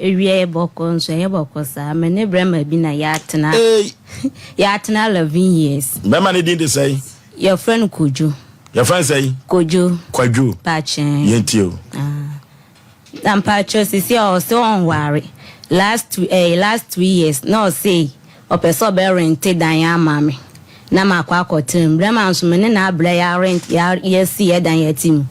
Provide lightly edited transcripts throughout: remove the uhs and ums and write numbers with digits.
Ewia yɛ bɔkɔ nso ɛnyɛ bɔkɔ saa. Me ne brɛma bi na yɛatena. Ei. Yɛatena 11 years. Bɛrima ne din de sɛn? Yɛfrɛ no Kojo. Yɛfrɛ no sɛn? Kojo. Kwadwo. Pakyɛn. Yɛntie o. Ah. Na mpakyɛw sisi a ɔse ɔnware. Last eh, last 2 years na ɔse ɔpɛ sɛ ɔbɛ rente dan ama me na makɔ akɔtena mu. Brɛma nso me ne n'abrɛ yɛ rent yɛsi yɛ dan yɛte mu.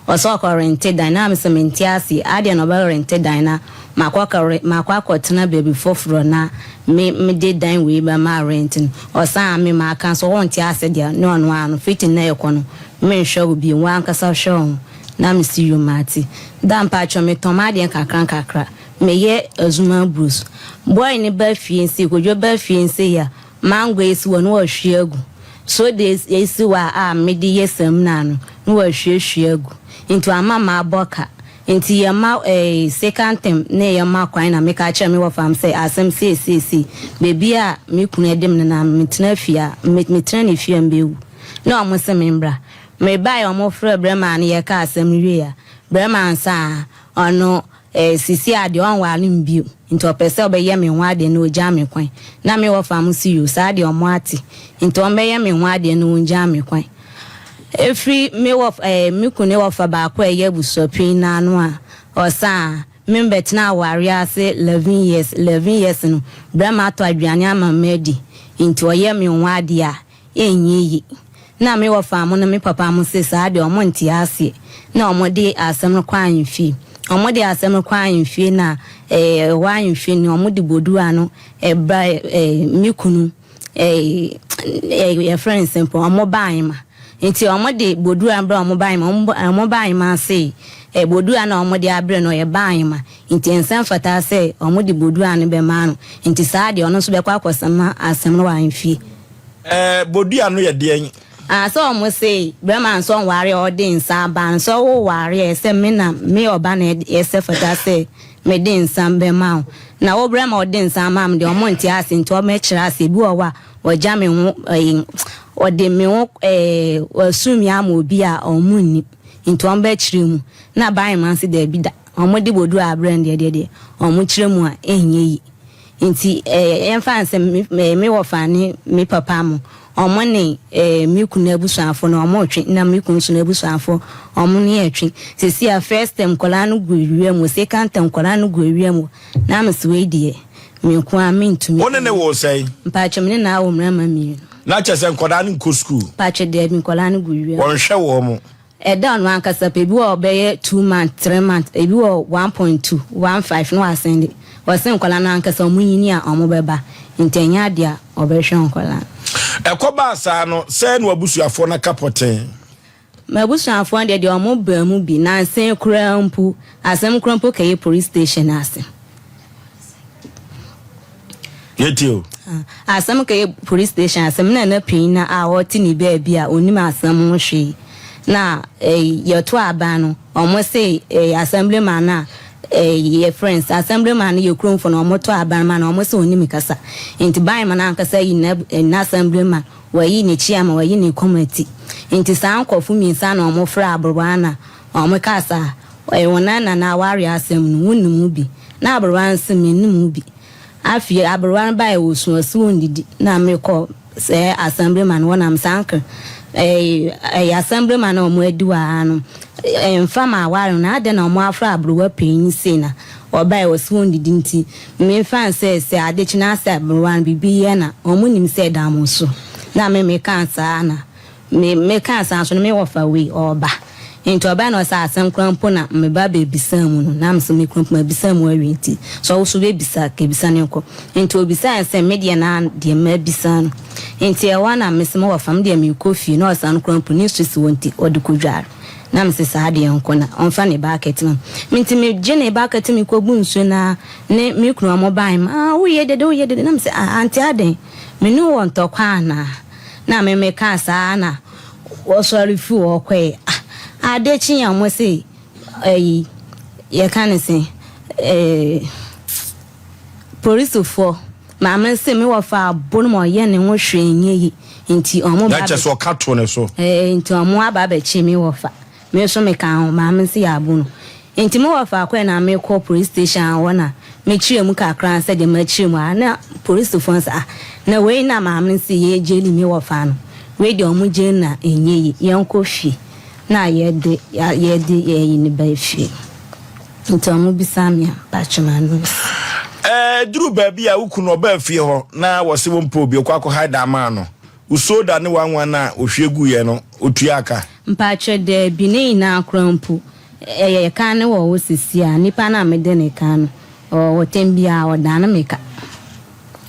Ɔsɛ ɔkɔ rente dan na mesɛ mente ase adeɛ na ɔbɛ rente dan na makɔ akɔtena baabi foforɔ na me mede dan wei bɛma rent no. Ɔsan me maka so wɔnte ase deɛ ne ɔno ano fiti na ɛkɔ no menhwɛ wo bio, wɔn ankasa hwɛ wo. Na mesi yom ate da. Mpakyɛ, metɔn adeɛ nkakra nkakra, meyɛ azuma bruce. Boy ne ba fie nse, Kodwo ba fie nse ya mango esi wɔ no wɔhwie agu so de esi wɔ a mede yɛ samina no na wɔahwiehwie agu, nti ama ma abɔ ka. Nti yɛma second term ne yɛma kwan na meka kyerɛ me wɔ fam sɛ asɛm seesiesie beebi a me kunu ɛde me no na metena fie a metena ne fie a mbɛwu na ɔmo sɛ me mbra. Mebaeɛ, ɔmo frɛ brɛma no, yɛka asɛm wie a, brɛma nsa a ɔno sisi a deɛ ɔnware me bio, nti ɔpɛ sɛ ɔbɛyɛ me ho adeɛ na ɔgya me kwan. Na me wɔ fam si yo saa deɛ ɔmo ate, nti ɔmbɛyɛ me ho adeɛ na ɔngya me kwan. Efiri me wɔ me kunu wɔ fa baako a ɛyɛ abusuapɛn n'ano a ɔsan me mbɛtena aware ase 11 years. 11 years no, brɛma atɔ aduane ama me adi, nti ɔyɛ me ho adeɛ a ɛnyɛ yi. Na me wɔ fa mo no, me papa mo se saa deɛ ɔmo nte aseɛ, na ɔmo de asɛm no kɔ ahemfie. Ɔmo de asɛm no kɔ ahemfie na ɛwɔ ahemfie no, ɔmo de bodua no ɛba me kunu yɛfrɛ no sɛmpo ɔmo ba ahema, nti ɔmo de bodua brɛ ɔmo ba ahema. Ɔmo ba ahema se bodua na ɔmo de abrɛ no ɔyɛ ba ahema, nti nsɛm fata sɛ ɔmo de bodua no bɛma no, nti saa deɛ ɔno nso bɛkɔ akɔsɛm asɛm no wɔ ahemfie. Bodua no yɛ deɛn? Ah, sɛ ɔmo se bɛrima nso ɔnware a ɔde nsa aba no, sɛ ɔwɔ ɛsɛ me na me ɔba na ɛsɛ fata sɛ mede nsa bɛma wo, na wo bɛrima ɔde nsa ama me deɛ, ɔmo nte ase, nti ɔmo kyerɛ ase ebi wɔ hɔ a ɔgya me ho ɔde me ho ɔsum mi ama obi a ɔmo nnim, nti ɔmo bɛkyerɛ mu na ban ma nse daabi da. Ɔmo de bodu abrɛ no deɛ ɔmo kyerɛ mu a ɛnyɛ yi, nti yɛmfa nsɛ me wɔ fa ne me papa mo, ɔmo ne me kunu abusuafo no ɔmo twe, na me kunu nso n'abusuafo ɔmo ne yɛ twe. Sisi a first term nkɔlaa no gu ewia mu, second term nkɔlaa no gu ewia mu, na me si wei deɛ me nko a me ntumi. Wo ne ne wo sɛn? Mpakyɛ, me ne na awo mmarima mmienu. Na kyerɛ sɛ nkɔdaa no nkɔ sukuu? Mpakyɛ, deɛ nkɔlaa no gu ewia mu. Wɔnhwɛ wɔ mo? Ɛda ɔno ankasa pɛ, ebi wɔ ɔbɛyɛ 2 months, 3 months, ebi wɔ 1.2, 1.5 na wasɛn de wɔsɛn nkɔlaa no ankasa. Ɔmo nyini a ɔmo bɛba, nti ɛnyɛ adeɛ a ɔbɛhwɛ nkɔlaa no. Ɛkɔ baa saa no sɛ na wabusuafoɔ no ka pɔtɛn? M'abusuafoɔ deɛ ɔmo baa mu bi nansen koraa mpo, asɛm koraa mpo kɛyɛ police station ase. Yɛtie o. Asɛm kɛyɛ police station asɛm na na panyin na a ɔte ne baabi a onim asɛm ho hwee na yɛto aban no, ɔmo se assemblyman na yɛ friends assemblyman no yɛ kuromfo na ɔmo to aban ma na ɔmo se onim kasa, nti ban ma na ankasa yi na na assemblyman wɔyi ne chairman, wɔyi ne committee, nti saa nkɔfo mmiɛnsa na ɔmo frɛ aberewa na ɔmo kasa wɔn nana na aware asɛm no wɔn mu bi na aberewa nso menim mu bi. Afei aberewa no baeɛ wɔ suasu wɔn didi na mekɔ sɛ assemblyman wɔnam saa nkr ɛyɛ assemblyman na ɔmo adi wɔ ha no ɛnfa ma aware no na adɛ na ɔmo afra aberewa panyin sei na ɔbaeɛ wɔ so wɔn didi, nti memfa nsɛ sɛ adekye na asɛ aberewa no biribi yɛ na ɔmo nim sɛ ɛda mo so. Na me meka saa na me meka saa so no, me wɔfa wei ɔba, nti ɔbaa na ɔsɛ asɛm kora mpo na meba bɛbisa mu no, na mesɛ me kura mpo mabisa mu awie, nti sɛ ɔwo so bɛbisa kɛbisa ne nkɔ. Nti obisa sɛ me deɛ na deɛ mabisa no, nti ɛwɔ na mesɛ me wɔfa me deɛ mekɔ fie na ɔsan kora mpo ne nsu si wɔ, nti ɔde kɔdware na mesɛ saa deɛ nkɔ na ɔmfa ne bucket ma me, nti megye ne bucket mi kɔbu nsuo na ne me kunu ɔmo ban ma, ah, woyɛ dede, woyɛ dede, na mesɛ, ah, ante adɛn, me ne wɔ ntɔkwa anaa? Na me meka saa na wɔsɔre fi wɔ kɔɛ. Ah, ade kye a mo se ɛyi yɛka ne se polisifoɔ maame se me wɔfa abo no ma ɔyɛ ne ho hwee nyɛ yi, nti ɔmo ba na kyerɛ sɛ ɔka to ne so. Nti ɔmo aba abɛkye me wɔfa, me nso meka ho, maame se yɛ abo no, nti me wɔfa akɔɛ na mekɔ police station hɔ na Mekyerɛɛ mu kakra sɛdeɛ makyerɛ mu a, na polisfoɔ no sɛ, ah, na wei na maame no se yɛgyeli me wɔfa no, wei deɛ wɔn gyeli no a ɛnyɛ yie, yɛnkɔ fie. Na yɛde yɛde yɛyi no ba fie. Nti wɔn bisa me a, mpakyɛ m'ano nsi. Ɛduru baabi a wo kunu ɔbaa fie hɔ na wɔse wompɛ obi, ɔkɔ akɔ hide amaa no. Wo soda ne w'anwa no a ɔhwie guiɛ no, ɔtuaa ka? Mpakyɛ daabi, ne nyinaa koraa mpo, Ɛyɛ kan no wɔ hɔ sisi a, nipa no a mede no kan no, ɔwɔ hɔ tɛm biara ɔdane me ka.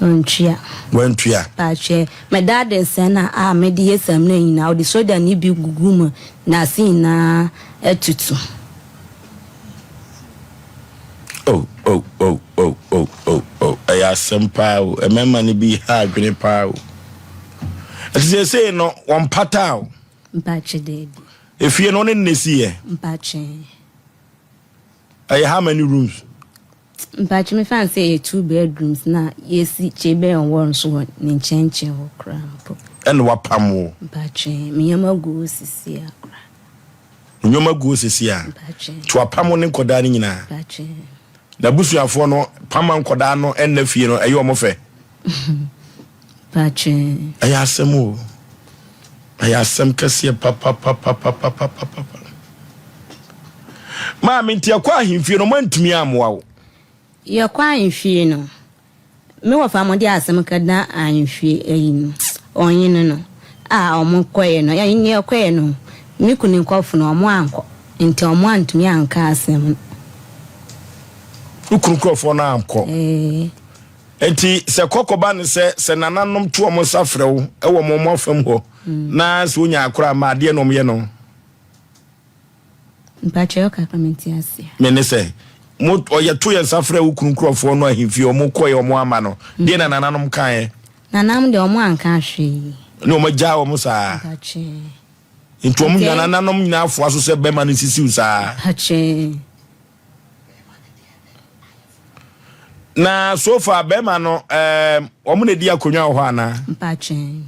Ɔntua. Wantua. Paatwɛ, me dadesɛn no a mede yɛ samina nyinaa, ɔde soda no bi gugu mu na ase nyinaa atutu. Oh, oh, oh, oh, oh, oh, oh. Ɛyɛ asɛm paa o. Mmarima no bi ha adwene paa o. Ɛte sɛ sei no, wɔmpata o. Mpakyɛ daabi. Efie no wo ne no na esi yɛ? Mpakyɛ. Ɛyɛ how many rooms? Mpakyɛ me fa no sɛ ɛyɛ two bedrooms na yɛsi kyebɛn wɔ nso wɔ ne nkyɛnkyɛn hɔ koraa mpo. Ɛna wapam wo? Mpakyɛ me nneɛma gu hɔ sisi a koraa. Wo nneɛma gu hɔ sisi a? Mpakyɛ. Nti wapam wo ne nkɔdaa no nyinaa? Mpakyɛ. N'abusuafoɔ no pam a nkɔdaa no nna fie no ɛyɛ wɔn fɛ? Pakyɛ. Ɛyɛ asɛm o. Ɛyɛ asɛm kɛseɛ papapapapapapapa. Maame nti ɛkɔ ahemfie no ɔmo antumi ammoa wo. Yɛkɔ ahemfie no, me wɔfa mo de asɛm kɛda ahemfie ayi no, ɔhene no a ɔmo kɔɛ no, ɛne ɛkɔɛ no, me kunu nkɔfo no ɔmo ankɔ, nti ɔmo antumi anka asɛm no. Wo kunu nkurɔfoɔ no ankɔ? Ɛɛ. Enti sɛ kɔkɔba ne sɛ, sɛ nananom to wɔn nsa frɛ wo wɔ wɔn afam hɔ na sɛ wonya akora ma adeɛ na wɔyɛ no. Mpakyɛw kakra mente aseɛ. Me ne sɛ, mo ɔyɛ to yɛn nsa frɛ wo kunu nkurɔfoɔ no ahemfie wɔn kɔɛ wɔn ama no, deɛ na nananom kaeɛ? Nananom deɛ wɔn anka hwee. Ne wɔn agyaa wɔn saa. Mpakyɛw. Nti wɔn nyinaa nananom nyinaa foa so sɛ bɛrima no nsisiw saa. Mpakyɛw. Na so far bɛrima no ɛɛm wɔn na edi akonnwa wɔ hɔ anaa? Mpakyɛn.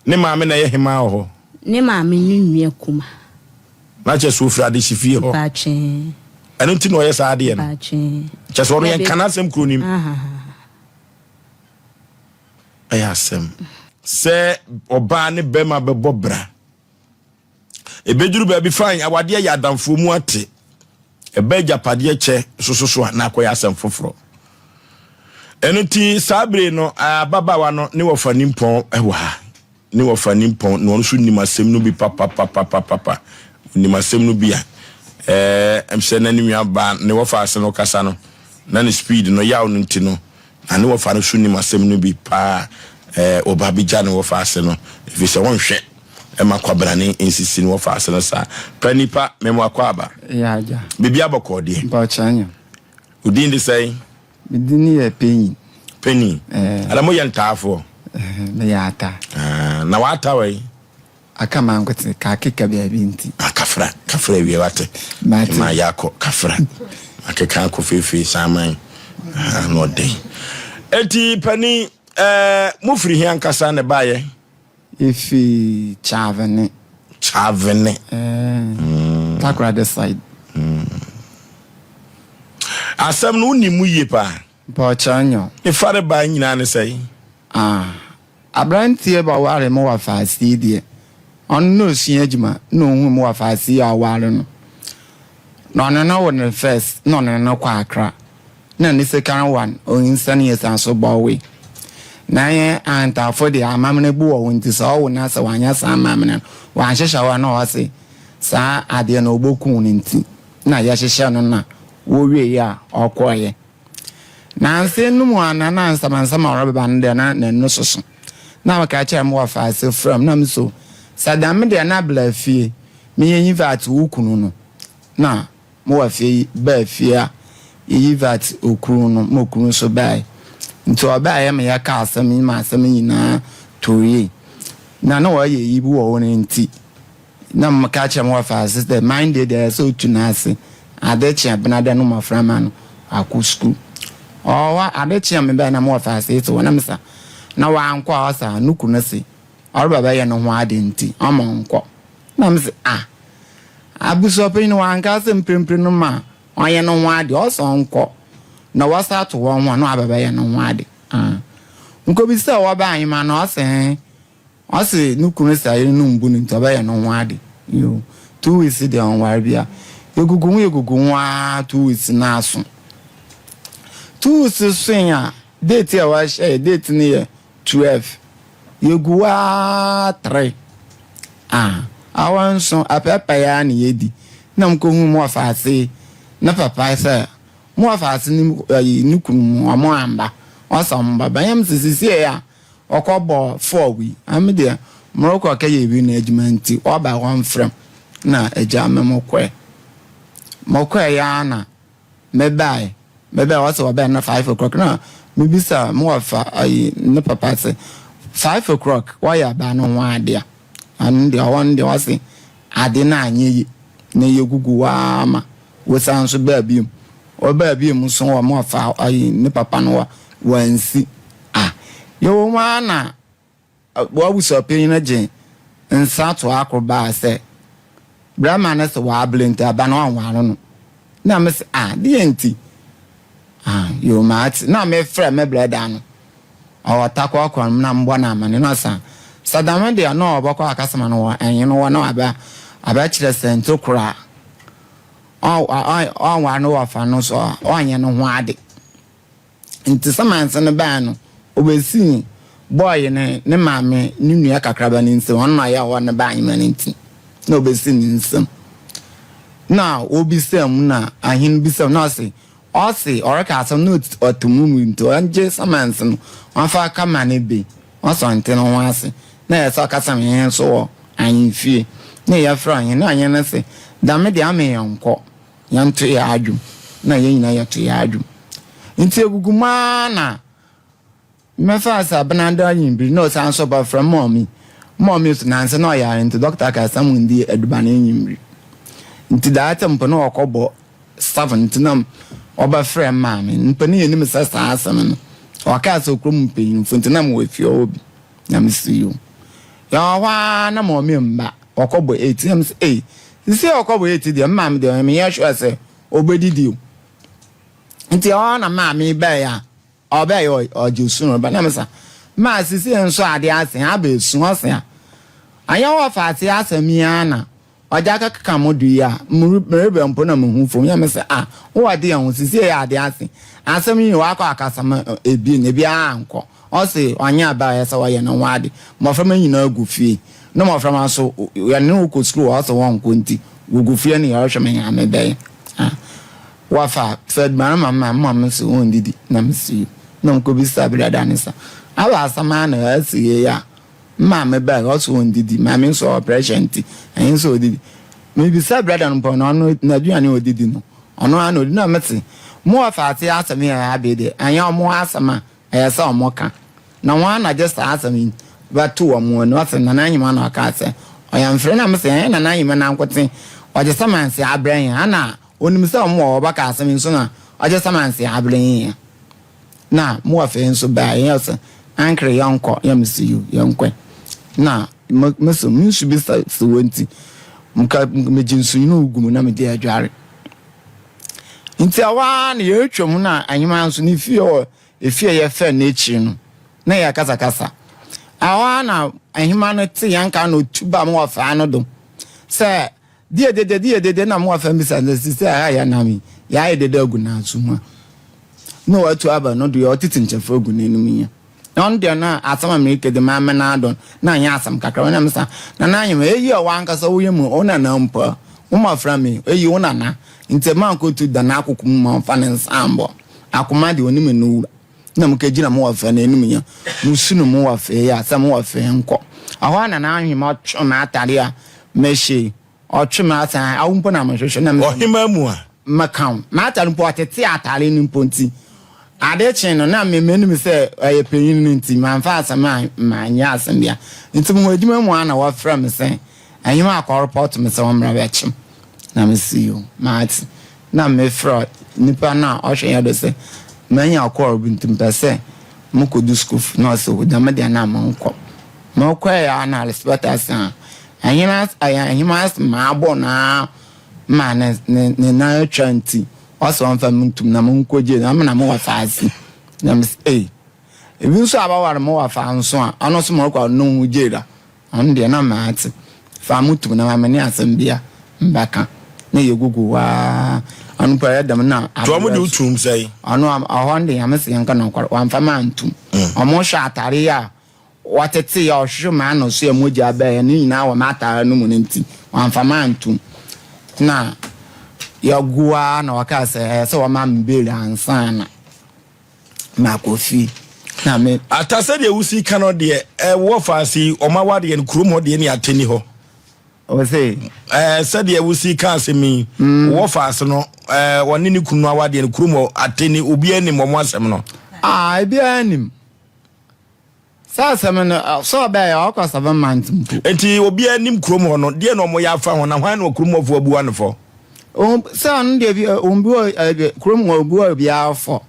Ne maame na ɛyɛ hemaa wɔ hɔ? Ne maame ne nua kuma. Na kyɛ sɛ ofiri adehye fie hɔ. Mpakyɛn. Ɛno nti na ɔyɛ saa adeɛ no. Mpakyɛn. Kyɛ sɛ ɔno yɛn ka n'asɛm kuro nim. Ɛyɛ asɛm. Sɛ ɔbaa ne bɛrima bɛbɔ bra. Ɛbɛduru baabi fine, awadeɛ yɛ adamfoɔ mu ate. Ɛba agyapadeɛ kyɛ soso so a na akɔyɛ asɛm foforɔ. Ɛno nti saa bere no ababaawa no ne wɔfa nimpɔn wɔ ha. Ne wɔfa nimpɔn na ɔno nso nim asɛm no bi papapapapapa. Nim asɛm no bi a ɛɛ sɛ na ne nua baa ne wɔfa ase no kasa no na ne speed no yaw no nti no na ne wɔfa no so nim asɛm no bi paa ɛɛ ɔba bɛgya ne wɔfa ase no ɛfiri sɛ ɔnhwɛ Ɛma kwabrane nsisi no wɔfa ase no saa. Pɛ nipa memo akwaaba. Yɛ agya. Biribi abɔkɔɔ deɛ. Mpakyɛ anya. Wo din de sɛn? Me din yɛ Penny. Penny. Ɛɛ. Ada mo yɛ ntaafoɔ? Me yɛ ata. Ah, na w'ata wɔ yi? Aka mankote, ka akeka baabi nti. Ah, kafra, kafra awie wate. Mate. Ma yɛ akɔ, kafra. Akeka akɔ feefee saaman. Ah, na ɔden. Eti panin, ɛɛ, mo firi he ankasa na ɛbaeɛ? Efi Kyavene. Kyavene. Ɛɛ, mm. Takoradi side. Mm. Asɛm no wonim mu yie paa. Mpɔkyɛ nyɔ. Ne fare baa nyinaa ne sɛe. Ah, aberanteɛ ba ware mo wɔ faase deɛ, ɔno na osua adwuma na ohun mo wɔ faase a ɔware no. Na ɔno no wo no first na ɔno no kɔ Accra. na ne second one onyinsɛn yɛ san so bɔwe. Na yɛn Ahantafo deɛ amammerɛ bi wɔ hɔ nti sɛ ɔwo na sɛ wanyɛ saa amammerɛ no wanhyehyɛ hɔ a na ɔse saa adeɛ no ɔbɛku no nti na yɛhyehyɛ no na wɔwieɛ a ɔkɔeɛ. Nansa no mu a na na nsɛmansɛm a ɔrebɛba no deɛ na n'ani soso. Na meka kyerɛ me wɔfa ase frɛ m na me so sɛ dɛm deɛ na bla fie meyɛ invite wo kunu no na Mowɔ fie yi baa fie a Yvette okunu no mo kunu nso bae. Nti ɔbaeɛ ma yɛkaa asɛm yi ma asɛm nyinaa too yie. Na na wɔyɛ eyi bi wɔ hɔ no nti na meka kyerɛ mo wɔfa ase sɛ Monday deɛ ɛsɛ sɛ otu n'ase ade kye abena dɛ no mmɔframma no akɔ sukuu. Ɔwɔ hɔ ade kye a mebae na mo wɔfa ase te hɔ na mesa na wankɔ a ɔsa no kunu se ɔreba bɛyɛ no ho ade nti ɔma ɔnkɔ. Na mese, Ah, abusuapanyin no wanka sɛ mprempren no ma ɔnyɛ no ho ade, ɔsɛ ɔnkɔ. Na wɔsa ato wɔn ho a na wɔabɛbɛyɛ no ho ade. Ah. Nkɔbisa a wɔba ahema no ɔse he ɔse ne kunu sɛ yere no mbu no nti ɔbɛyɛ no ho ade. Yo, 2 weeks deɛ ɔnware bia. Yɛgugu ho yɛgugu ho ara 2 weeks na aso. 2 weeks soe a date a wɔahyɛ yɛ date no yɛ 12. Yɛgu hɔ ara 3. Ah, awɔ nso apɛɛpɛɛ ara na yɛdi. Na mkɔhu mu ɔfaase ne papa sɛ mo ɔfaase ne ayi ne kunu mu ɔmo amba. Ɔsɛ ɔmo ba bɛyɛ m sɛ sisi a ɔkɔ bɔ 4 wi. Ame deɛ morokɔ kɛyɛ bi na adwuma nti ɔba wɔn frɛ na agya me mo kɔɛ. Mo kɔɛ ya na mebae. Mebae ɔsɛ ɔbɛn no 5 o'clock na mebisa mo wɔfa ayi ne papa sɛ 5 o'clock wɔyɛ aba no ho adeɛ. Ɔno deɛ ɔwɔ no deɛ ɔse ade no anyɛ yi na yɛgugu waa ma wosan nso baa biom. Ɔbaa biom nso wɔ mo ɔfa ayi ne papa no wɔ wansi. Ah, yɛwɔ mu ara na wɔabusuapanyin no gye nsa to akoro baa sɛ brɛma no sɛ wɔabere nti aba no ɔnware no. Na me sɛ ah deɛ nti ah yo maate na mefrɛ me brɛda no ɔwɔ takɔ kɔ no na mbɔ no amane na ɔsa sɛ dame deɛ na ɔbɛkɔ akasɛm no wɔ ɛnye no wɔ na wabɛ abɛkyerɛ sɛ nti koraa ɔnware no wɔfa no so ɔnyɛ no ho ade nti samanse no baa no obɛsii bɔɔyi ne ne maame ne nua kakraba ne nsam ɔno na ɔyɛ hɔ ne ba anyima no nti na obɛsi ne nsam na obisa mu na ahene bisa mu na ɔse ɔse ɔreka asɛm na ɔte mu mu nti ɔngye samanse no ɔmfa kama ne bi ɔsɔ nte no ho ase na yɛ sɛ ɔkasa me yɛn nso wɔ ahemfie na yɛfrɛ ɔhene na ɔhene no se dame deɛ ama yɛn nkɔ yɛnto yɛ adwom na yɛn nyinaa yɛto yɛ adwom nti egugu mu ara na mɛfa sɛ abenada anyimbiri na ɔsan so bɛfrɛ mɔmi mɔmi so nansi na ɔyare nti dɔkta ka sɛ mo ndi aduane anyimbiri nti daate mpo na ɔkɔbɔ 7 nti na ɔbɛfrɛ maame mpo ne yɛnim sɛ saa asɛm no ɔkaa sɛ okurom mpanyimfo nti na mewɔ fie hɔ bi na mesi yo yɛwɔ hɔ ara na mɔmi mba ɔkɔbɔ 8 na mesɛ ei sisi a ɔkɔbɔ 8 deɛ maame deɛ meyɛ sure sɛ ɔbɛdidi o nti ɛhɔ na maame bɛɛ a ɔbɛyɛ ɔgye su no ba na mesa maa sisi nso ade ase aba esu ɔse a anyɛ wɔ fa ase asɛm yi ara na ɔgya keka mo do yi a mereba mpo na mehu fam yɛ me sɛ a wowɔ de yɛn ho sisi yɛ ade ase asɛm yi wakɔ akasa ma ebi na ebi ankɔ ɔse ɔnyɛ aba a ɛsɛ sɛ wɔyɛ no ho ade mmɔframma nyinaa gu fie na mmɔframma nso yɛne wo kɔ sukuu ɔse wɔnkɔ nti wɔgu fie ne yɛrehwɛ me nyame bɛyɛ wafa sɛ aduane ma ma ma me so wɔndidi na mesi na nkɔbisa brada ne sa aba asɛm a na asi yie a maame bɛɛ ɔso wɔndidi maame nso ɔwɔ pressure nti ɛyɛ nso ɔdidi mebisa brada no mpɔ na ɔno n'aduane a ɔdidi no ɔno ara na ɔdi na mete mo wɔfa ate asɛm yɛ abe deɛ ɛnyɛ ɔmo asɛm a ɛyɛ sɛ ɔmo ka na wɔn anagye saa asɛm yi bɛto wɔn ani ɔsɛ nana anyima na ɔka sɛ ɔyɛ mfrɛ na mesɛ ɛyɛ nana anyima na nkote ɔgye samanse abrɛ yɛn ana onim sɛ ɔmo wɔ ɔbɛka asɛm yi nso na ɔgye samanse abrɛ yɛn na mo wɔ fɛ nso baa yɛn sɛ ankere yɛnkɔ yɛ mesi yo yɛnkɔ na meso me nsu bi sa si wɔ nti mka megye nsu yi na ogu mu na mede adware nti ɛhɔ ara na yɛretwa mu na anyima nso ne fie wɔ efie a yɛfɛ n'akyiri no na yɛ kasakasa ɛhɔ ara na ahema no te yɛn ka na otu ba mu wɔ faa no do sɛ deɛ dede deɛ dede na mo wɔ fɛn bisa na sisi a yɛ nam yi yɛayɛ dede agu n'aso mu a na watu aba no deɛ ɔtete nkyɛfo agu n'anim yi na ɔno deɛ na asɛm a mmerika de maa mena adɔ na anyɛ asɛm kakra wɔn nam sa na n'anyɛ eyi a wankasa woyɛ mu wo nana mpo wo mmɔfra mi eyi wo nana nti maa nkotu da n'akoko mu ma ɔfa ne nsa ambɔ akoma deɛ onim no wura na mo kɛgyina mo wɔ fɛ n'anim yɛ mo su no mo wɔ fɛ yɛ asɛ mo wɔ fɛ nkɔ ɛhɔ na n'ahwema ɔtwe m'atade a mɛhyɛ ɔtwe m'asan awo mpo na mehwehwɛ na ɔhema mu a mɛka wo m'atade mpo ɔtete atare no mpo nti ade kye no na mmemme sɛ ɛyɛ panyin no nti mamfa asɛm a manyɛ asɛm bia nti mo adwuma mu a na wɔfrɛ me sɛ ɛhema akɔ report me sɛ wɔmmra bɛkyem na mesi yo maate na mefrɛ nipa no a ɔhwɛ yɛ do sɛ manya kɔɔl bi nti mpɛ sɛ mokɔdu sukuu na ɔsɛ o dɛm deɛ na monkɔ mokɔɛ a na respect ase a ɛhema maabɔ naa ma ne ne ne nan atwa nti. Ɔse ɔmfa me ntum na monkɔgye no, ame na mowɔ faase. Na mese ei, ebi nso a bɛware mowɔ fa nso a, ɔno nso morekɔ a no ho gye da. Ɔno deɛ na mate. Fa mo tum na ma me ne asɛm bi a mbɛka. Na yɛgugu hɔ ara. Ɔno mpo ɛyɛ dɛm na Nti ɔmo de wo tum sɛn? Ɔno ɔhɔ no deɛ Nyame se yɛnka nokware, wamfa me antum. Ɔmo hwɛ atare yi a wɔtetee a ɔhwehwɛ m'ano so a mogya baeɛ no nyinaa wɔ m'atare no mu no nti, wamfa me antom. Na yɛgu ara na ɔkaa sɛ ɛyɛ sɛ wɔma me bail ansa na makɔ fie. Na me. Ata sɛdeɛ wosi ka no deɛ, ɛwɔ faase yi, wɔn awadeɛ no, kurom hɔ deɛ ne ate ni hɔ. Ɔse. Ɛɛ sɛdeɛ wosi ka asɛm yi, wɔ faase no, ɛɛ wɔne ne kunu no awadeɛ no, kurom hɔ ate ni, obiara nim wɔn asɛm no. Ah, ebiara nim. Saa asɛm no, sɛ ɔbɛyɛ a, ɔkɔ 7 months mpo. Enti obiara nim kurom hɔ no, deɛn na wɔyɛ afa ho, na hwan na kurom hɔfoɔ abua no fɔ? Sɛ ɔno deɛ, bi, wɔn bi wɔ, kurom hɔ, obi wɔ obiara fɔ.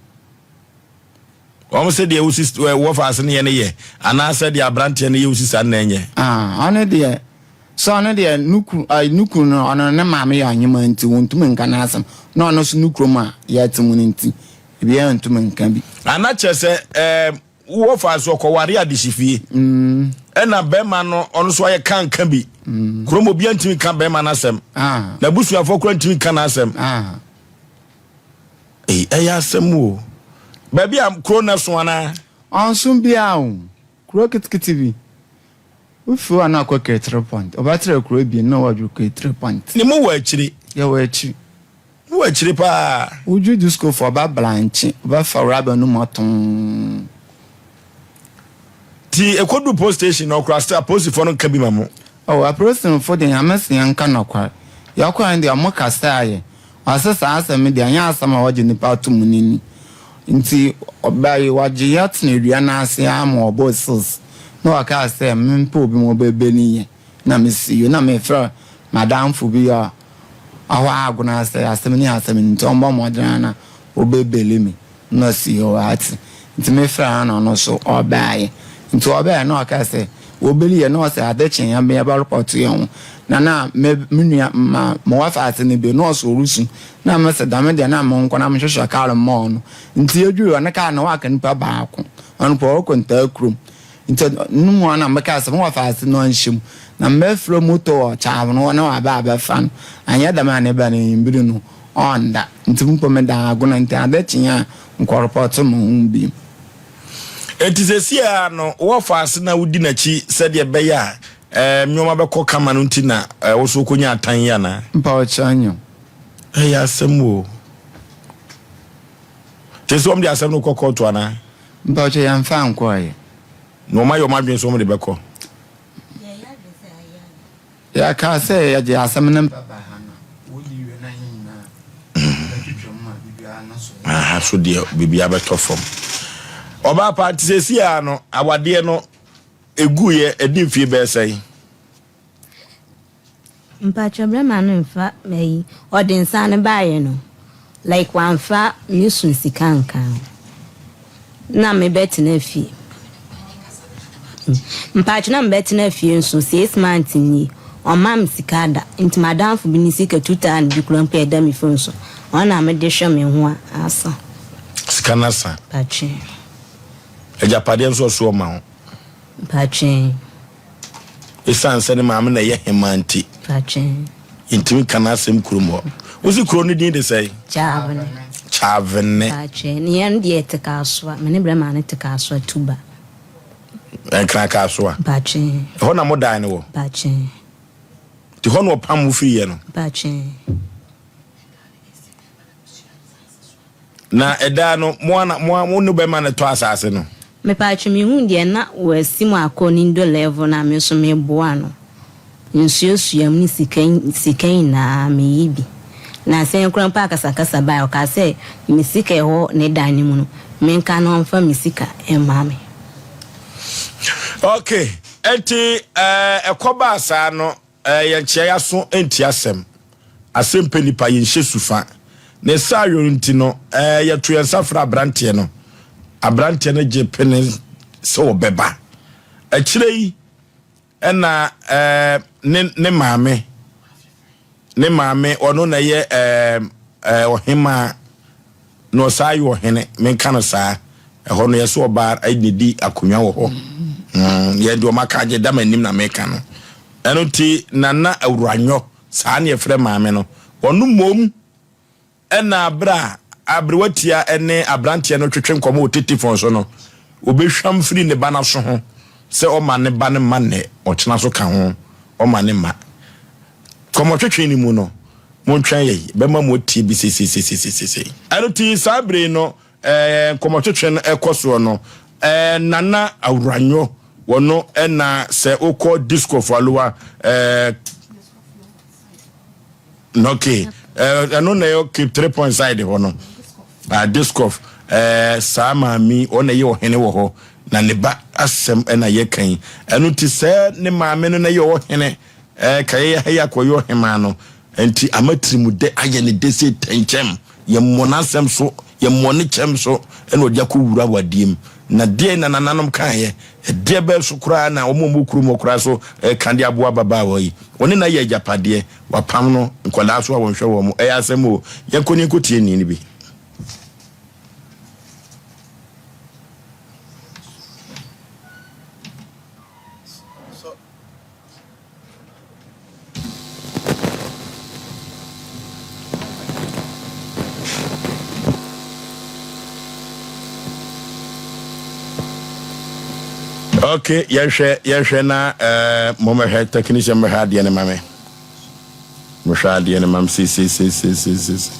Wɔn sɛ deɛ wosi wɔfa ase no yɛ no yɛ, anaasɛ deɛ aberanteɛ no yɛ wosi saa no na ɛnyɛ? Ah, ɔno deɛ, sɛ ɔno deɛ, ne kunu, ne kunu no, ɔno ne maame yɛ ɔhemmaa nti, wɔntumi nka n'asɛm. Na ɔno nso ne kurom a yɛte mu no nti, obiara ntumi nka bi. Ana kyerɛ sɛ, ɛɛ, Wowɔ fa so ɔkɔware adehyefie. Ɛna bɛrima no ɔno nso ayɛ ka nka bi. Kurom obiara ntumi nka bɛrima no asɛm. N'abusuafoɔ koraa ntumi nka n'asɛm. Ei, ɛyɛ asɛm o. Baabi a kuro no so anaa? Ɔnso biara o. Kuro ketekete bi. Wofi hɔ a na akɔ Ketere Point. Ɔbɛtra kuro ebien na waduru Ketere Point. Ne mo wɔ akyiri. Yɛwɔ akyiri. Wowɔ akyire paa. Wodwo disco fo ɔba blankye ɔbɛfa rubber no mu atɔn. Ti ekodu post station na ɔkora still apolisifoɔ no nka bi ma mo. Oh apolisinfo deɛ nyame se yɛnka nɔkwar yɛkɔɛ no deɛ ɔmo kasaa yɛ ɔse saa asɛm yi deɛ ɛnyɛ asɛm a wɔgye nipa to mu no ni nti ɔbae wɔgye yɛ tena dua no ase ara ma ɔbɔɔ sils na ɔkaa sɛ mempɛ obi ma ɔbɛbɛni yɛ na mesi yo na mefrɛ madamfo bi a Ɔhɔ ara agona sɛ asɛm ni asɛm ni nti ɔmbɔ mmɔden ara na ɔbɛbeli me na ɔsi yoo ate nti me frɛ ara na ɔno nso ɔbaeɛ nti ɔbaeɛ na ɔkaa sɛ ɔbeli yɛ na ɔsɛ ade kye yɛn yɛbɛ repɔto yɛn ho na na me me nua ma ma wafa ase no bi na ɔsɛ ɔresu na me sɛ dame deɛ na me nkɔ na mehwehwɛ kar mma ɔno nti yɛduru hɔ ne kar no waka nipa baako ɔno pɔ ɔkɔ ntaa kurom Ntsi no mu a na mekaa sɛ mowɔ asaase no ɔnnhyɛ mu, na mebɛfrɛ moto wɔ Kyaaw no hɔ na ɔaba abɛfa no, annyɛ dɛm a ne ba no ewimbir no ɔnnda. Ntsi mpo medaa agona ntsi adze kyee a nnkɔrepɔtse mo ho bio. Enti seesei ara no, wowɔ afaase na wodi n'akyi sɛdeɛ ɛbɛyɛ a nneɛma bɛkɔ kama no nti na wo nso wokɔnya atan yi anaa? Mpawokyɛw, nyew. Ɛyɛ asɛm o. Te sɛ wɔn de asɛm no kɔ kɔɔto anaa? Mpakyɛ yɛn fa nkɔɔɛ. Na wɔn ayɛ wɔn adwene sɛ wɔn de bɛkɔ. Yɛkaa sɛ yɛgye asɛm no bɛba ha na wɔdi wie na yɛn nyinaa bɛtwitwa mu ma biribiara no so. Aha so deɛ biribiara bɛtɔ fam. Ɔbaa pa nti sɛsi a no awadeɛ no ɛguiɛ ɛdi mfie bɛyɛ sɛn? Mpakyɛw bɛrima no nfa ayi ɔde nsa no baayɛ no like wamfa me su sika nka ho na me bɛ tena fie mpakyɛw na me bɛ tena fie nso 6 months nie ɔmma me sika da nti madamfo bi ne sika 2000 bi kura mpo ɛda me phone so ɔno na me de hwɛ me ho a asa. Sika no asa. Mpakyɛw. Agyapadeɛ nso ɔso ɔma wo. Mpakyɛw. Esiane sɛ ne maame na ɛyɛ hemaa nti, yɛntumi nka n'asɛm kurom hɔ. Wosi kuro no din de sɛn? Kyavene. Kyavene. Ne yɛn deɛ te Kasoa. Me ne brɛma no te Kasoa Tuba. Nkran Kasoa. Ɛhɔ na mo dan no wɔ? Nti hɔ na ɔpam mo firiiɛ no? Na ɛdaa no, mo ana, mo a, mo ne bɛma no tɔ asase no? Mepaatwo me hu deɛ na wasi mu akɔ nindo level na me nso me boa no nsuo sua mu ne sika sika nyinaa me yi bi na sɛn koraa mpo akasakasa bae ɔkaa sɛ me sika ɛwɔ ne dan no mu no me nka na ɔnfa me sika mma me. Ok, ɛnti ɛɛ ɛkɔbaa saa no Eh, yɛnkyea y'aso ntie asɛm. Asɛm pɛ nipa, yɛnhyɛ su fa. Ne saayɔ nti no, eh, yɛto yɛn nsa frɛ abranteɛ no. Abranteɛ no gye pene sɛ ɔbɛba. Akyire yi, ɛna eh, ne, ne maame, ne maame, ɔno na ɛyɛ eh, eh, ɔhemaa. Na ɔsaa yɛ ɔhene, menka no saa. Ɛhɔ no yɛsɛ ɔbaa na di akonnwa wɔ hɔ. Mm, yɛ deɛ ɔma ka gye da m'anim na meka no. Ɛno nti Nana Awuranyɔ, saa ne yɛfrɛ maame no. Ɔno mmom ɛna berɛ a aberewatia ne aberanteɛ no twetwe nkɔmmɔ wɔ tetefon so no, ɔbɛhwam firi ne ba no aso ho sɛ ɔma ne ba no mma nnɛ, ɔkyena so ka ho, ɔma ne mma. Nkɔmmɔtwetwe no mu no, montwɛn yɛn, bɛma mo atie bi seiseiseisei. Ɛno nti saa bere yi no, ɛɛ, nkɔmmɔtwetwe no ɛkɔ soɔ no, ɛɛ, Nana Awuranyo, wɔno ɛna sɛ wokɔ Disco for Alowa, ɛɛ, okay, ɛɛ, ɛno na ɛyɛ Cape 3 Point side hɔ no, ah, Discof, ɛɛ, saa maame, ɔna ɛyɛ ɔhene wɔ hɔ, na ne ba asɛm ɛna yɛka yi. Ɛno nti sɛ ne maame no na ɛyɛ ɔhene, Ɛɛ, ka yɛyɛ ha yi akɔyɛ ɔhemaa no. Enti ama tirimudɛ ayɛ ne dɛ sei tɛnkyɛm. Yɛmmɔ n'asɛm so, yɛmmɔ ne kyɛm so, ɛna ɔde akɔwura awadeɛ mu. Na deɛn na nananom kaeɛ? Ɛdeɛ bɛn so koraa na wɔn a wɔwɔ kurom hɔ koraa so reka de aboa ababaawa yi? Ɔne no ayɛ agyapadeɛ, wapam no, nkwadaa nso a wɔnhwɛ wɔn. Ɛyɛ asɛm o. Yɛnkɔ na yɛnkɔtie nni no bi. Okay, yɛhwɛ yɛhwɛ na ɛɛ eh, mo mɛhwɛ technician mɛhwɛ adeɛ no ma me mehwɛ adeɛ no ma me seesiesiesiesie.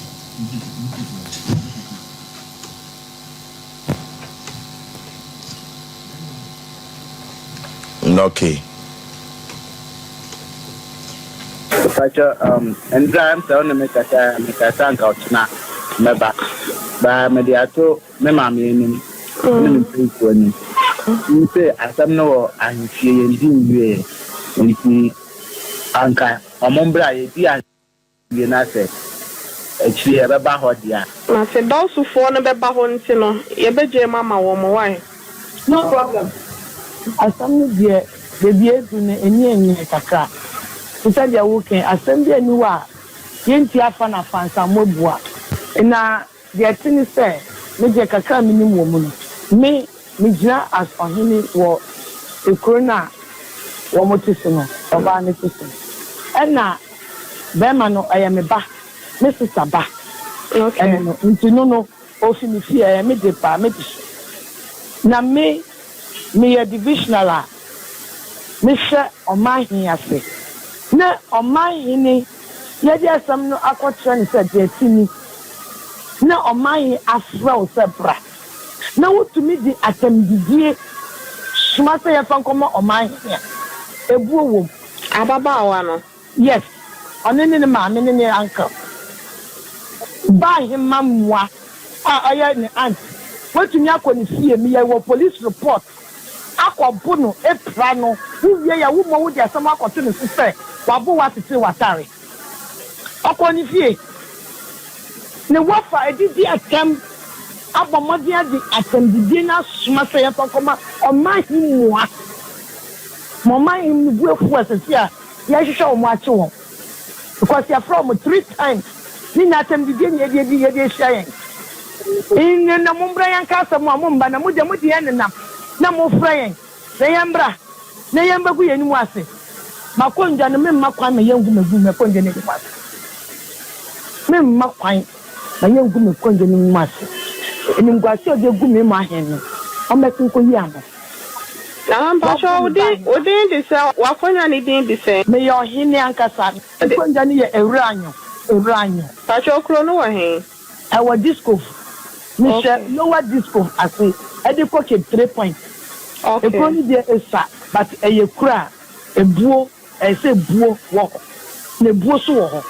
Okay. Pacho, um, ndra sɛ wo ne me kasa a, mekasa nka ɔkyena mɛba. Baa mede ato me maame anim ne me mpanyinfoɔ anim. Nse asɛm no wɔ ahemfie yɛndi nwieɛ. Nti anka ɔmo mbra yɛdi Wie na sɛ akyire yɛbɛba hɔ deɛ a. Na sɛ dɔɔsofoɔ no bɛba hɔ nti no, yɛbɛgyae mu ama wɔn, wai? No problem. Asɛm no deɛ baabi aduru no ani ɛnyɛ kakra. Te sɛ deɛ woka yi, asɛm bi nni hɔ a yɛntie afa no afa ansa moabua. Na Deɛ ɛte ne sɛ, me deɛ kakra a menim wɔ mu no, me, megyina as ɔhene wɔ ekuro no a wɔn te so no, ɔbaa no te so no. Ɛna barima no, ɔyɛ me ba, me sista ba ɛne no, nti no no, ɔfi me fie, ɛyɛ me de paa, me de so. Na me, meyɛ divisional a mehyɛ ɔman he ase. Ne ɔman hene Yɛde asɛm no akɔkyerɛ no sɛ deɛ ɛte ni, na ɔman he afrɛ wo sɛ bra, na wotumi de atɛmdidie soma sɛ yɛmfa nkɔma ɔman he a, ebuo wom. Ababaawa no. Yes, ɔno ne ne maame ne ne uncle. Baa hemma mmoa a ɔyɛ ne aunt, watumi akɔ ne fie, meyɛ wɔ police report. akɔbo no apira no, wowiei a wommɔ wo de asɛm akɔto ne so sɛ wabo wo atetere w'atare. Ɔkɔɔ ne fie, ne wɔfa adidi atɛm abɔ mmɔden ade atɛmdidie no asoma sɛ yɛmfa nkɔma ɔmanhemmoa. Ma ɔmanhem no bo afu a sɛsi a yɛhwehwɛ wɔn akye wɔn. Because yɛafrɛ wɔn three times ne nyinaa atɛmdidie na yɛde adi yɛde ahyia yɛn. Nne na mommra yɛnka asɛm a momma na mo deɛ mode yɛn nenam na mofrɛ yɛn na yɛmmra na yɛmbɛgu yɛn anim ase. M'akonnwa no memma kwan ma yɛngu megu m'akonnwa no anim ase. Memma kwan ma yɛngu m'akonnwa no anim ase. Animguase a ɔde agu me mu ahen no, ɔmmɛsen nkɔyi ano. Nana mpakyɛw Wabɔ wo me din ban. wo din de sɛ w'akonwa ne din de sɛn. Meyɛ ɔhene ankasa. M'akonnwa no yɛ Awuranyo, Awuranyo. Mpakyɛw kuro no wɔ he? Ɛwɔ Dixcove. Mehyɛ Okay. Lower Dixcove ase ɛde kɔ Cape Three Point. Okay. Ekuro no deɛ esua but ɛyɛ kuro a ebuo Ɛyɛ sɛ buo wɔ hɔ, na ebuo nso wɔ hɔ.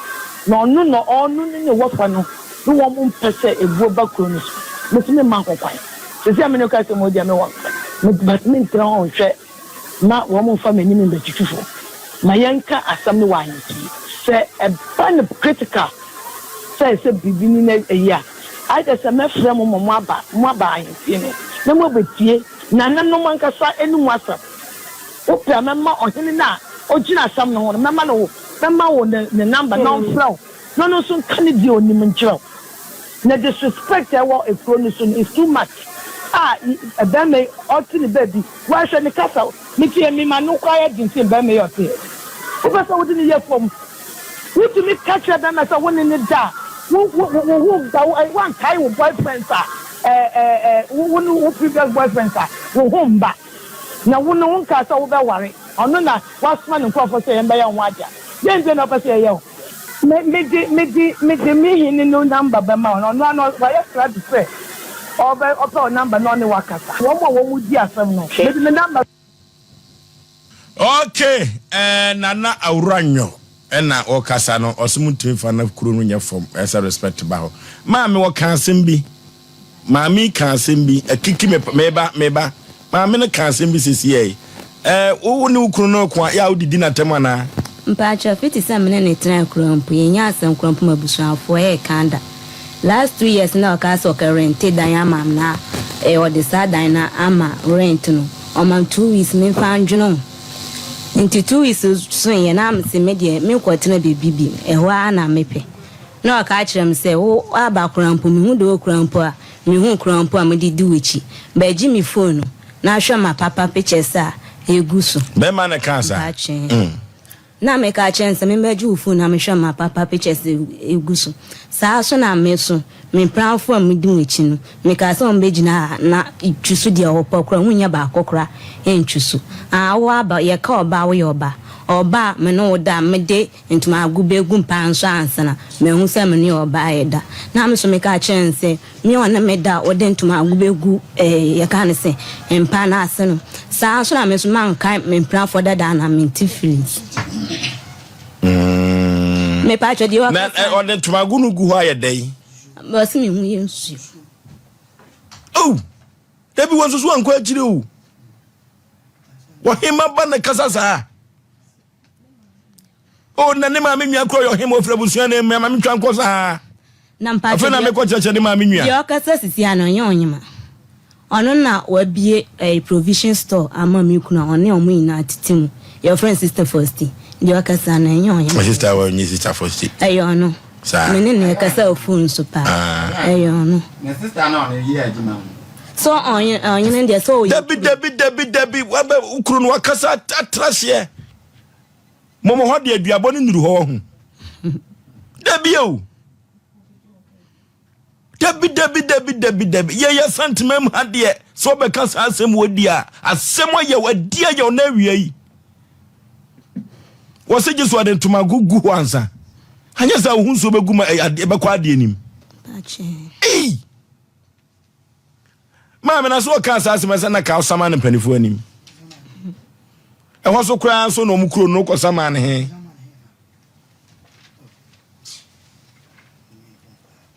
Na ɔno na ɔno ne ne wɔfa no ne wɔn mpɛ sɛ ebuo ba kuro no so. Me nso memma ho kwan. Seesei a me ne wo kasa mu yi deɛ mewɔ nkra. Me but mentena hɔ nhwɛ mma wɔn mfa m'anim mmɛtutu fam. Ma yɛnka asɛm no wɔ ahemfie. Sɛ ɛba no critical sɛ ɛsɛ biribi ne na ɛyi a, ayɛ sɛ mɛfrɛ mo ma moaba, moaba ahemfie no na moabɛtie nananom ankasa anom asɛm. Wopɛ a, mɛma ɔhene no a ogyina asɛm no ho no, mɛma no wo, mɛma wo ne ne number na ɔmfrɛ wo, na ɔno nso nka ne deɛ onim nkyerɛ wo. Na disrespect a ɛwɔ ekuro no so no is too much a bɛrima yi ɔte ne baabi wanhwɛ ne kasa me tie me ma no koraa yɛ den sen bɛrima yi ɔte yɛ wopɛ sɛ wode no yɛ fam wotumi ka kyerɛ bɛrima sɛ wo ne ne da a wo wo wo ho da wo wankae wo boyfriends a ɛɛ ɛɛ wo ne wo previous boyfriends a wo ho mba na wo no wo nkaa sɛ wobɛware ɔno na wasoma ne nkurɔfoɔ sɛ yɛn bɛyɛ wo ho adeɛ dɛn nti na ɔpɛ sɛ yɛyɛ wo. Me mede mede mede me hene no number bɛma wo na ɔno ara no wayɛ krado sɛ ɔbɛ ɔpɛ wo number na ɔne wo akasa. Wɔn a wɔn di asɛm no mede me number. Okay eh, Nana Awuranyo ɛna ɔkasa no ɔse mo ntumi fa na kuro no nyɛ fam ɛsɛ respect ba hɔ. Maame ɔka asɛm bi. Maame yi ka asɛm bi, akiki me, meba, meba. Maame no ka asɛm bi sesiei. Ɛɛ, wo, wo ne wo kunu no reko a, yɛ a wodidi no atɛm anaa? Mpakyɛw, fiti sɛ me ne no tenae koraa mpo, yɛnnya asɛm koraa mpo ma abusuafoɔ ɛɛka da. Last 2 years na ɔkaa sɛ ɔkɛ rente dan ama me na eh, ɔde saa dan no ama rent no, ɔma me 2 weeks memfa ndwene ho. Nti 2 weeks soeɛ na mese me deɛ menkɔtena baabi bi, ɛhɔ ara na mepɛ. Na ɔka kyerɛɛ me sɛ, Wo aba koraa mpo, mehu deɛ wokura mpo a, mehu koraa mpo a mede di w'akyi. Bɛgye me phone no na hwɛ m'apapa pictures a ɛgu so. Bɛrima no kaa saa? Mpakyɛ. Na meka kyerɛ no sɛ memmɛgye wo phone na mehwɛ m'apapa pictures a ɛgu so. Saa nso na me nso, me mpramfoɔ a medi wɔn akyi no, mekaa sɛ wɔmmɛgyina ha na twi so deɛ wɔpɛ koraa, wonnya baako koraa ntwi so. Ah, wo aba, yɛka ɔbaa a, woyɛ ɔbaa. Ɔbaa a me ne wo da a, mede Ntomago begu mpa nso ansa na mahu sɛ me ne ɔbaa yɛ da. Na me nso meka kyerɛɛ no sɛ, me ɔne me da a ɔde ntomago begu ɛɛ yɛka no sɛ mpa no ase no. Saa nso na me nso mankae me mpenafoɔ dada na mente feelings. Mm. Mepa kyɛ deɛ Na ɔkasa. ɛ, ɔde ntomago no gu hɔ ayɛ dɛn? Ɔse me ho yɛ nsuo. Oh, dabi wɔn nso so ankɔ akyire o. Wɔhema ba na kasa saa. O na ne maame nua kura yɛ ɔhema ofiri abusua na emu maame twa nkɔ saa. Na mpakyɛ Afei na deɛ mekɔ kyerɛkyerɛ ne maame nua. Deɛ ɔkasa sisi ano ɔnyɛ ɔnyema. Ɔno na wabie ɛɛ eh, provision store ama me kunu a ɔne ɔmo nyinaa tete mu. Yɛfrɛ no Sister Fosti. Deɛ ɔkasa no ɛnyɛ ɔnyema. Sister wɔ nye Sister Fosti. Ɛyɛ ɔno. Saa. Me ne no yɛkasa wɔ phone so paa. Ah. Ɛyɛ ɔno. Ne sister na ɔne yɛ adwuma no. So ɔnye ɔnyene deɛ sɛ ɔyɛ Dabi dabi dabi dabi wabɛ kunu no wakasa atra seɛ. Mɔmɔ hɔ deɛ aduabɔ no nnuru hɔ wahu. Dabi o. Dabi dabi dabi dabi dabi yɛyɛ santema mu ha deɛ sɛ ɔbɛka saa asɛm wɔ di a asɛm ayɛ adi ayɛ ɔna awia yi. Wɔsɛ gye so ɔde ntomago gu hɔ ansa. Anyɛ sɛ wo ho nsuo bɛgu ma ɛbɛkɔ adeɛ nim. Ei! Maame na so ɔkaa saa asɛm sɛ na ka ɔsama ne mpanimfoɔ anim. Ɛhɔ so koraa nso na wɔn kuro no kɔsama ne he.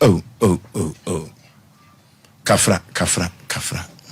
Oh, oh, oh, oh. Kafra, kafra, kafra.